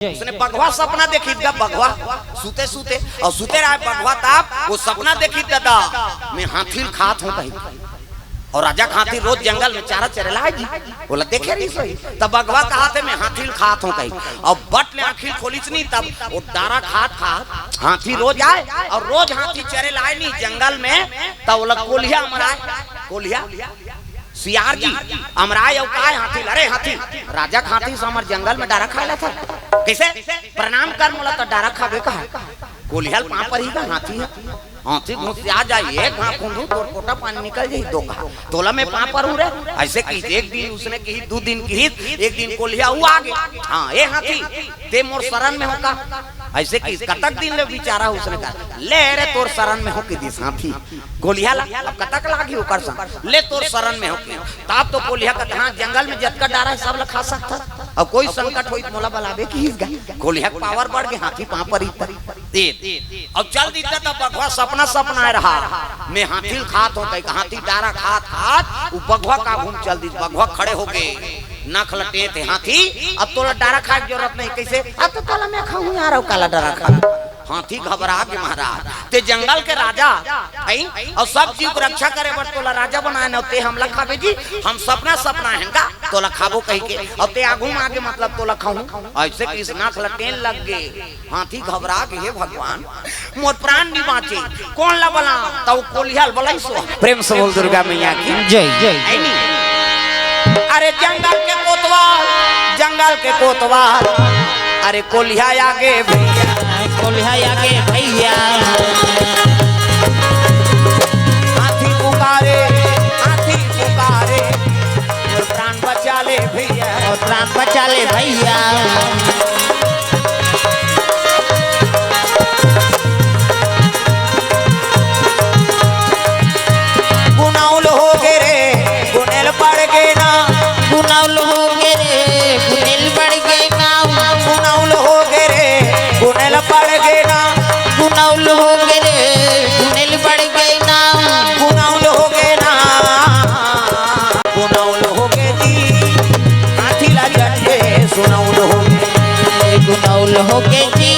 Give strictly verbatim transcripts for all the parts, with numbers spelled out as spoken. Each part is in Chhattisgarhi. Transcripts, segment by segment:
उसने बघवा सपना देखिस गा, बघवा सुते सुते, अउ सुते रहय बघवा, तब ओ सपना देखिस, दादा, मैं हाथी ल खात हंव कहिके। अउ राजा के हाथी रोज जंगल में चारा चरे ल आय जी, ओला देखे रहिस होही। तब बघवा कहत हे, मैं हाथी ल खात हंव कहिके। अउ बट ले आंखी ल खोलिस नहीं, तब ओ डारा खात खात हाथी रोज आय, अउ रोज हाथी चरे ल आय नहीं जंगल में, तब ओला कोलिहा अमराय, कोलिहा सियार जी, अमराय अउ काय हाथी ल, अरे हाथी, राजा के हाथी से हमर जंगल में डारा खाय ला था। कइसे? प्रणाम कर मोला, त डारा खाबे कहा। कोलिहा ल पांव परही का हाथी ह। हाथी घुसिया जाय, एक घांव खुंदहूं, तोर कोटा पानी निकल जाही, दो कहा। तोला मैं पांव परहूं रे। अइसे किहिस, एक दिन उसने किहिस, दू दिन किहिस, एक दिन कोलिहा अउ आगे। हां, ए हाथी, तें मोर सरन में हो का? अइसे किहिस, कतक दिन ले बिचारा, उसने कहा, ले रे, तोर सरन में हो कहि दिस हाथी। कोलिहा ल अब कतक लागही ओकर संग, ले तोर सरन में हो कहि। तब तो कोलिहा कथे, हां, जंगल में जतका डारा हे, सब ल खा सकथस। अउ कोई संकट होही त मोला बलाबे किहिस गा। कोलिहा के पावर बढ़ गे, हाथी पांव परिस त। अउ चल दिस त बघवा सपना सपनाय रहा, मैं हाथी ल खात हंव कहिके, हाथी डारा खात खात ओ बघवा के आघू म चल दिस। बघवा खड़े होगे, नख ल टेंवत हे, हाथी, अब तोला डारा खाय के जरूरत नहीं। कइसे? अब तो तोला मैं खाहूं यार, अउ काला डारा खाहूं। हाथी घबरा गे महाराज, तें जंगल के राजा हस, अउ सब जीव के रक्षा करे बर तोला राजा बनाय हन, अउ तें हमला खाबे जी? हम सपना सपनाय हन गा, तोला खाबो कहिके, अउ तें आघू म आगे, मतलब तोला खाहूं। अइसे किहिस, नख ल टेंवे लग गे। हाथी घबरा गे, हे भगवान, मोर प्राण नि बांचे, कोन ला बलांव? त ओ कोलिहा ल बलाइस। प्रेम से बोल दुर्गा मैया की जय। जय। अरे जंगल के कोतवाल, जंगल के कोतवाल, अरे कोलिहा आगे भइया, कोलिहा आगे भइया। हाथी पुकारे, हाथी पुकारे, मोर प्राण बचा ले भइया, मोर प्राण बचा ले भइया। गुनउल होगे रे, गुनेल पड़ गे ना। गुनउल होगे रे, गुनेल पड़ गे ना। गुनउल होगे रे, गुनेल पड़ गे ना। गुनउल होगे रे, गुनेल पड़ गे ना। गुनउल होगे ना। गुनउल होगे जी, हाथी ला जन के सुनउल होगे। गुनउल होगे जी,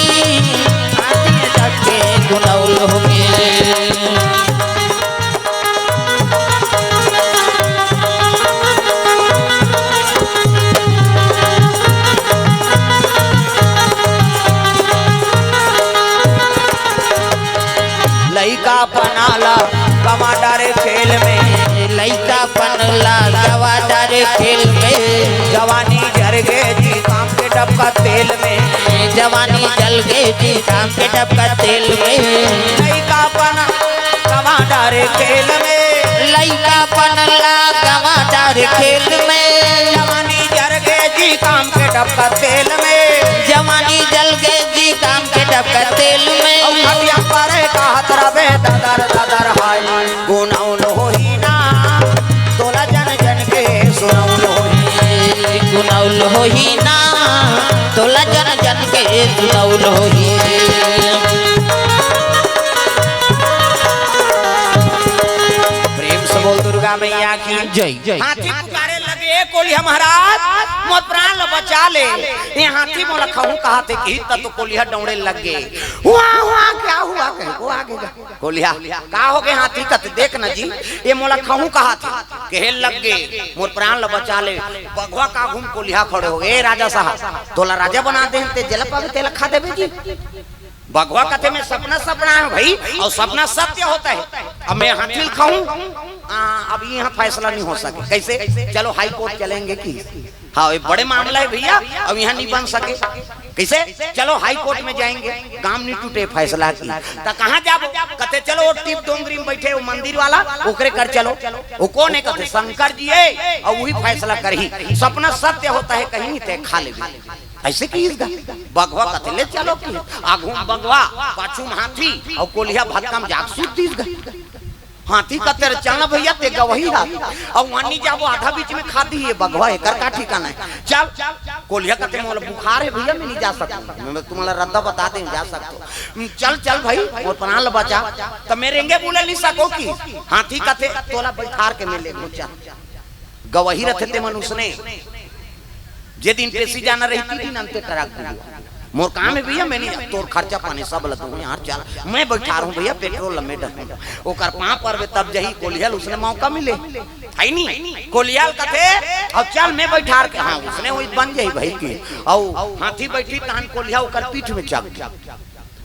हाथी ला जन के गुनउल होगे। लइकापन ला गंवा डारे खेल में। लइकापन ला गंवा डारे खेल में। जवानी जर गे जी काम के डबका तेल में। जवानी जल गे जी काम के डबका तेल में। लइकापन गंवा डारे खेल में। लइकापन ला गंवा डारे खेल में। जवानी जर गे जी काम के डबका तेल में। जवानी जल गे जी काम के डबका तेल में। अउ खटिया पर कहत रबे ददर ददर हाय। गुनउल होही ना, तोला जन जन के सुनउल होही। गुनउल होही ना, तोला जन जन के सुनउल होही। प्रेम से बोल दुर्गा मैया की जय। जय। हाथी पुकारे लगे, ए कोलिहा महाराज, मोर प्राण ल बचा ले। ए हाथी मोला खाहूं कहत हे कि त तो कोलिहा डौड़े लग गे। हुआ, हुआ, क्या हुआ कहे, ओ आगे गा। कोलिहा, का होगे हाथी कथे, देख न जी, ए मोला खाहूं कहत हे, कहे लग गे, मोर प्राण ल बचा ले। बघवा के आघू म कोलिहा खड़े होगे, ए राजा साहब, तोला राजा बना दे हन, तें जेला पाबे तेला खा देबे जी। बघवा कथे, मैं सपना सपनाय हंव भई, अउ सपना सत्य होता है। अब मैं हाथी ल खाहूं, आ, अब इहां फैसला नहीं हो सके। कइसे? चलो हाई कोर्ट चलेंगे कि। हां, ये बड़े मामला है भइया, अब इहां नहीं बन सके। कइसे? चलो हाई कोर्ट में जाएंगे, गांव नहीं टूटे फैसला की। त कहां जाबो? कथे चलो ओ टिप डोंगरी में बइठे ओ मंदिर वाला, ओकरे कर चलो। ओ कोन हे? कथे शंकर जी हे, अउ उही फैसला करही। सपना सत्य होता है, कहीं नहीं ते खा लेबे। अइसे किहिस गा। बघवा कथे ले चलो कि। आघू म बघवा, पाछू म हाथी, अउ कोलिहा भक्का म जाके सूत दिस गा। हाथी कथे रे चल न भइया, तें गवही हस। अउ उहां नी जाबो, आधा बीच में खा दिही ए बघवा, एकर का ठिकाना हे। चल, कोलिहा कथे मोला बुखार हे भइया, मैं नहीं जा सकता। मैं तुम्हारा रद्दा बता दें, जा सकते हो। चल, चल भई, मोर प्राण ल बचा। त मैं रेंगे बुले नहीं सकंव कि। हाथी कथे तोला बइठार के मैं लेगहूं, चल। गवही रथे ते मन उसने। जे दिन पेशी जाना रही, ती दिन अंते टरक दिही। मोर काम हे भैया, मैं नहीं जा, तोर खर्चा पानी सब ल दूँ यार, चल, मैं बैठा रहूँ भैया, पेट्रोल ल मैं डलहूँ। ओकर पाँव परबे तब जही कोलिहा ल उसने मौका मिले, हे नी? कोलिहा ल कथे, "अब चल, मैं बैठार के।" हाँ, उसने वही बन जाही भाई की। अउ हाथी बैठी तहन कोलिहा ओकर पीठ में चघ।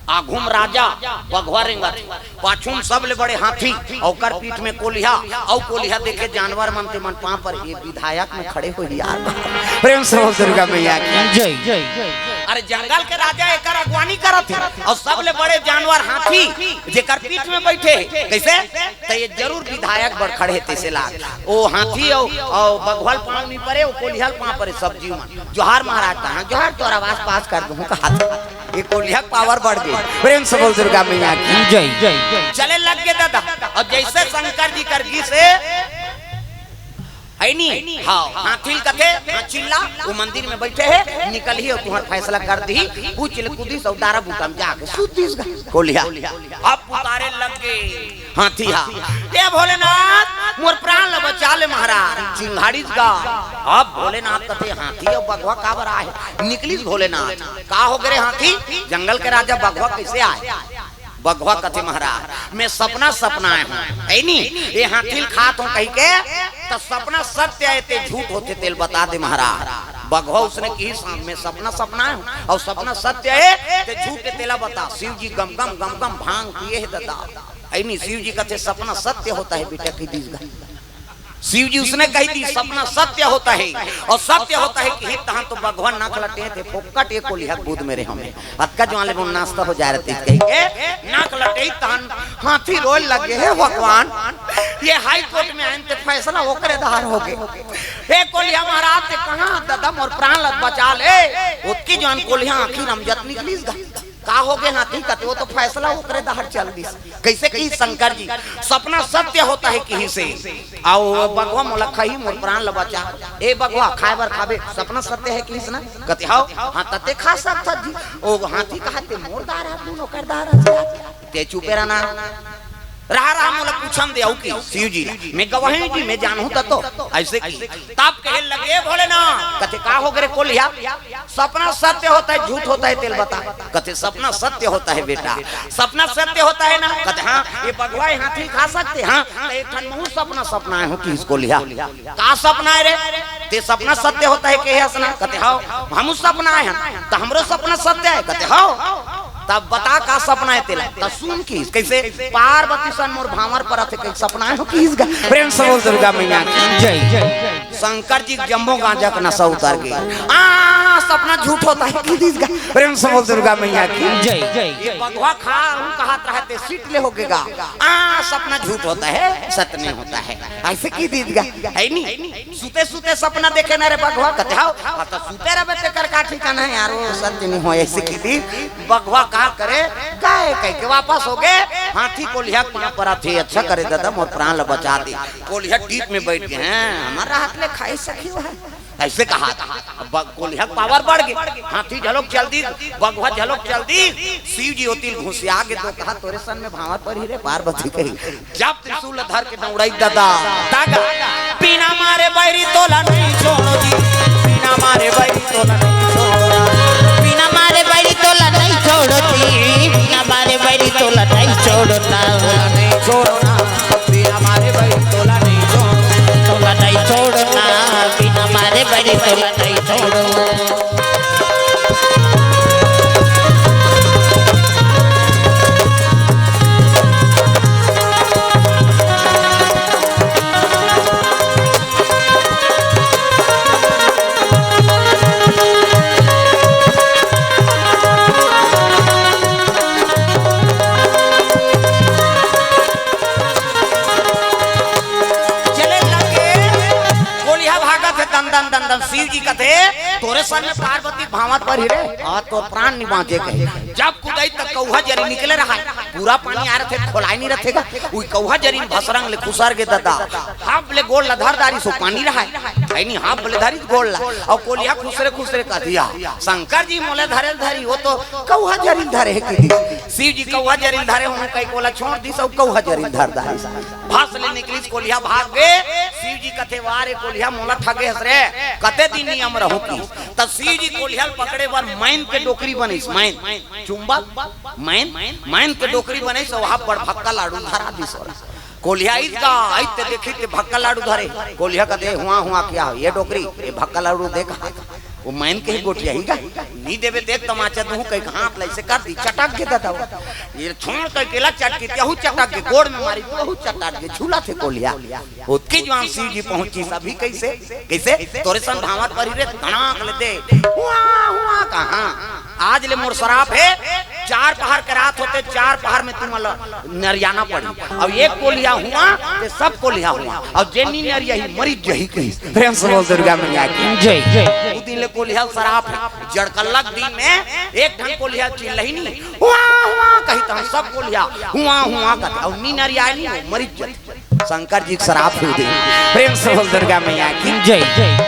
आघू म राजा बघवा रेंगत हे, पाछू म सबले बड़े हाथी, अउ ओकर पीठ में कोलिहा, अउ कोलिहा देखे जानवर मन ते मन पाँव पर, ये विधायक में खड़े होही यार। प्रेम से बोल दुर्गा मैया की। जय। अरे जंगल के राजा एकर अगुवानी करत हे, अउ सबले बड़े जानवर हाथी जेकर पीठ में बैठे हे, कइसे? त ये जरूर विधायक बर खड़े हे, तइसे लाग। ओ हाथी अउ, अउ बघवा ल पाँव नइ परे, ओ कोलिहा ल पाँव परे, सब जीव मन। जोहार महाराज, कहाँ जोहार, तोर आवास पास कर दूँ कहा था। ये कोलिहा के पावर बढ़ गे। प्रेम से बोल दुर्गा मैया की। जय। चले लग गे दादा। अउ जइसे शंकर जी कर गिस हे, हे नी? हाँ, हाथी ल कथे, "हाँ, चिल्ला, वो मंदिर में बैठे हे, निकलही अउ तुँहर फैसला कर दिही।" उछिल कूदिस अउ डारा बूटा म जाके सूत दिस गा कोलिहा। अब पुकारे लग गे हाथी हा, "ए भोलेनाथ, मोर प्राण ल बचा ले महाराज।" चिंघाड़िस गा। अब भोलेनाथ कथे, "हाथी अउ बघवा काबर आए?" निकलिस भोलेनाथ। "का हो गे रे हाथी, जंगल के राजा बघवा कइसे आए?" बघवा कथे, "महाराज, मैं सपना सपनाए हूँ, हे नी? ये हाथी ल खात हूँ कहिके, त सपना सत्य हे ते झूठ होथे तेल बता दे महाराज।" बघवा उसने किहिस, "मैं सपना सपनाए हूँ, अउ सपना सत्य हे ते झूठ हे तेला बता।" शिव जी गम गम गम गम भांग पिए हे दादा। हे नी, शिव जी कथे, "सपना सत्य होता है बेटा," कहि दिस गा। शिव जी उसने कहि दिस, "सपना सत्य होता है, अउ सत्य होता है," किहिस तहन तो बघवा नाक लटेथे, "फोकट ये कोलिहा के बूध मेरे हमें, अतका जुवार ले मोर नाश्ता हो जाए रहतिस," कहिके नाक लटेथे तहन हाथी रोए लगे, "हे भगवान, ये हाई कोर्ट में आइन ते फैसला ओकरे डहर हो गे। हे कोलिहा महाराज, ते कहाँ दादा मोर प्राण ल बचा ले।" ओतकी जुवार कोलिहा आँखी रमजत निकलिस गा। "का हो गे हाथी?" कथे, "वो तो फैसला ओकरे डहर चल दिस।" कइसे किहिस शंकर जी, "सपना सत्य होता है" किहिस हे, अउ बघवा मोला खाही, मोर प्राण ल बचा। "ए बघवा, खाए बर खाबे, सपना सत्य हे" किहिस ना? कथे, "हव।" "हाँ, त ते खा सकथस जी।" ओ हाथी कहा, "ते मोर डहर हस, दूनों कर डहर हस।" ते चुपे रहना। रहा, रहा, मोला पूछन दे, अउ कि शिव जी ला, मैं गवाही जी, मैं जानहूँ त तो। अइसे कि तब कहे लगे, "भोलेनाथ," कथे, "का हो गे रे कोलिहा? सपना सत्य होता है, झूठ होता है, तेल बता।" कथे, "सपना सत्य होता है बेटा।" "सपना सत्य होता है ना?" कथे, "हाँ।" "ये बघवा, ये हाथी खा सकथे?" "हाँ।" "त एक ठन महूँ सपना सपनाए हूँ" किहिस कोलिहा। "का सपनाए रे?" "ते सपना सत्य होता है केहे हस ना?" कथे, "हव।" "हमहूँ सपनाए हन।" "त हमरो सपना सत्य हे?" कथे, "हव।" "तब बता का सपनाए तेला?" त सुन किहिस, कइसे? "पार्वती सन मोर भांवर परत हे" कहिके सपनाए हूँ किहिस गा। प्रेम से बोल दुर्गा मैया की। जय। शंकर जी के जम्मो गांजा के नशा उतर गे। "आ, सपना झूठ होता है" कहि दिस गा। प्रेम से बोल दुर्गा मैया की। जय। ये बघवा खा, हूँ कहत रहा ते सीट ले हो गे गा। "आ, सपना झूठ होता है, सत्य नहीं होता है," अइसे कहि दिस गा। हे नी? "सुते सुते सपना देखे ना रे बघवा?" कथे, "हव।" "हाँ, त सुते रहबे तेकर का ठिकाना हे यार, वो सत्य नहीं होय," अइसे कहि दिस। बघवा का करे, "काय?" कहिके वापस हो गे। हाथी कोलिहा के पाँव परत हे, "अच्छा करे दादा, मोर प्राण ल बचा दे।" कोलिहा डीप में बइठ गे, "हैं, हमर हाथ ले खाई सखी वह।" अइसे कहा। अब ब-, कोलिहा के पावर बढ़ गे, हाथी झलोक चल दिस, बघवा झलोक चल दिस। शिव जी ओती ल घुसिया गे तो कहा, "तोरे सन में भांवर परही रे पार्वती" कहि। जब त्रिशूल धर के दौड़ाई दादा, तागा। "बिना मारे बैरी तोला नहीं छोड़ो जी, बिना मारे बैरी तोला नहीं छोड़ो ना, बिना मारे बैरी तोला नहीं छोड़ो जी, बिना मारे बैरी तोला नहीं छोड़ो ना, तोला नहीं छोड़ो ना, बिना मारे बैरी तोला नहीं छोड़ो, तोला नहीं छोड़ो ना, बिना मारे बैरी तोला नहीं छोड़ो।" चले लगे, कोलिहा भागत हे, दन दन दन दन। शिव जी कथे, "तोरे सन में पार्वती भांवर परही रे, अउ तोर प्राण नि बांचे" कहे। जब कुदाई त कौहा जरी निकले रहय, पूरा पानी आ रथे, खोलाय नइ रथे गा। उही कौहा जरी भसरंग ले खुसर गे ददा, हाप ले गोड़ ला धर दारिस, ओ पानी रहय, अइनी हाप ले धरिस गोड़ ला, अउ कोलिहा खुसरे खुसरे कहि दिस, "शंकर जी मोला धरे ल धरिस, ओ तो कौहा जरी धरे हे," कहि दिस। शिव जी कौहा जरी धरे हों कहिके ओला छोड़ दिस, अउ कौहा जरी धर दारिस। भस ले निकलिस कोलिहा भाग गे। शिव जी कथे, "वाह रे कोलिहा, मोला ठगे हस रे, कते दिन नियम रहूं," कहिस। त शिव जी कोलिहा ल पकड़े बर मैन के डोकरी बनइस, मैन, चुंबक, मैन, मैन के डोकरी बनइस, अउ हाप बड़ भक्का लाडू धरा दिस ओला। कोलिहा अइस गा, अइस ते देखिस ते भक्का लाडू धरे। कोलिहा कथे, "हुआ, हुआ क्या हो? ये डोकरी, ये भक्का लाडू देख।" ओ मैन के गोठियाही गा, "नइ देबे देख तमाचा दूहूं," कहिके हाथ ला अइसे कर दिस, चटक गे ददा। ये छोड़ कहिके ला चटकिस, यहू चटक गे, गोड़ में मारिस, यहू चटक गे, झूलत हे कोलिहा। ओतके जुवार शिव जी पहुंचिस, अभी कइसे, कइसे? तोरे सन धावत परही रे, धड़ाक ले दे, "हुआ, हुआ" कहा। आज ले मोर सराप हे, चार पहर के रात होते, चार पहर में तुमन ला नरियाना पड़ही। अउ एक कोलिहा हुआ, ते सब कोलिहा हुआ। अउ जे नइ नरियाही, मरिच जही कहिस। प्रेम से बोल दुर्गा मैया की जय। उ दिन ले कोलिहा ल सराप हे। जड़कल्ला के दिन में एक ठन कोलिहा चिल्लाही नहीं, "हुआ, हुआ" कही, त सब कोलिहा "हुआ, हुआ" कथे। अउ नइ नरियाही, मरिच जही। शंकर जी के सराप हे उ दिन। प्रेम से बोल दुर्गा मैया की जय।